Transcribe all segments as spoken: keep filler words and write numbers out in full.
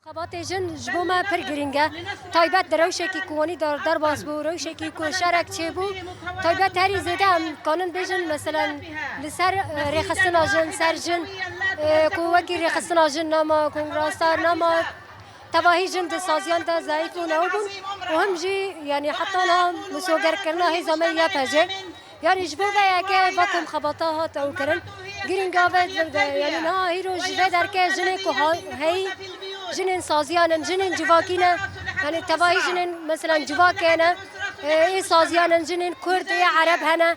Xebatê jin ji bo me pir girîng e. Taybet di rewşekî ku wanî dar-, derbas bû, rewşekî ku şerek çêbû. Taybet herî zêde em kanin bêjin, meselen, li ser, e, rêxistina jin, ser jin, e, ku wekî rêxistina jin nema, kongrastar nema, tevahî jin di saziyan de zayîf û newe bûn û him jî, yanî heta niha misogerkirina hêza me Y P G. Yanî ji bo vê yekê va ku em xebata hat ew kirin. Girînga vê, yanî niha hîro ji vê derke jinê ku ha-, heyî, jinên saziyan in, jinên civakî ne. Yanî tevahî jinên, meselen, civakê ne. Ê, ê saziyan in, jinên Kurd, ê Ereb hene.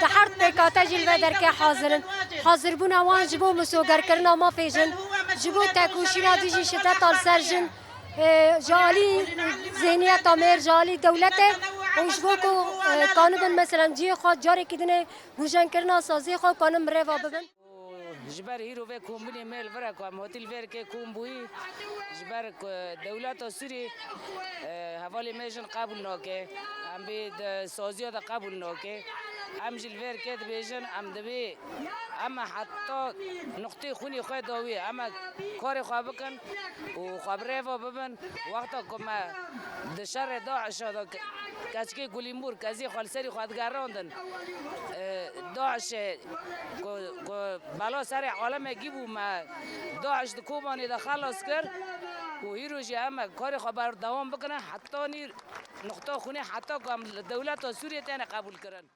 Di her pêkate jî li vê derke hazir in. Hazirbûna wan ji bo misogerkirina mafê jin, ji bo tekoşîna dijî şideta li ser jin, e, ji alî zihniyeta mêr, ji alî dewletê û ji bo ku, e, kanibin, meselen, cihê xwe carekî dinê gujenkirina saziyê xwe kanin bi rêva bibin. Ji ber hîro vê kombûnê me li vir e ku em hotî li vê rikê kom bûyî, ji ber ku dewleta Sûrî, e, hevalê me jin qebûl nake, em bê di saziya de qebûl nake. Em jî li vê rikê dibêjin, em divê, em heta nuqtê xwînê xwe dawî, em karê xwe bikin û xwe bi rêva bibin. Wexta ku me di şerê DAIŞa de ke-, keçikê Gulîmûr kezê xwe li serî xwe digerandin, e, DAIŞê ku, ku bela serê alemekî bû, me DAIŞ di Kobanê de xelas kir û hîro jî em karê xwe berdewam bikin heta nî nuqta xwînê, heta ku em li dewleta Sûriyê têne qebûl kirin.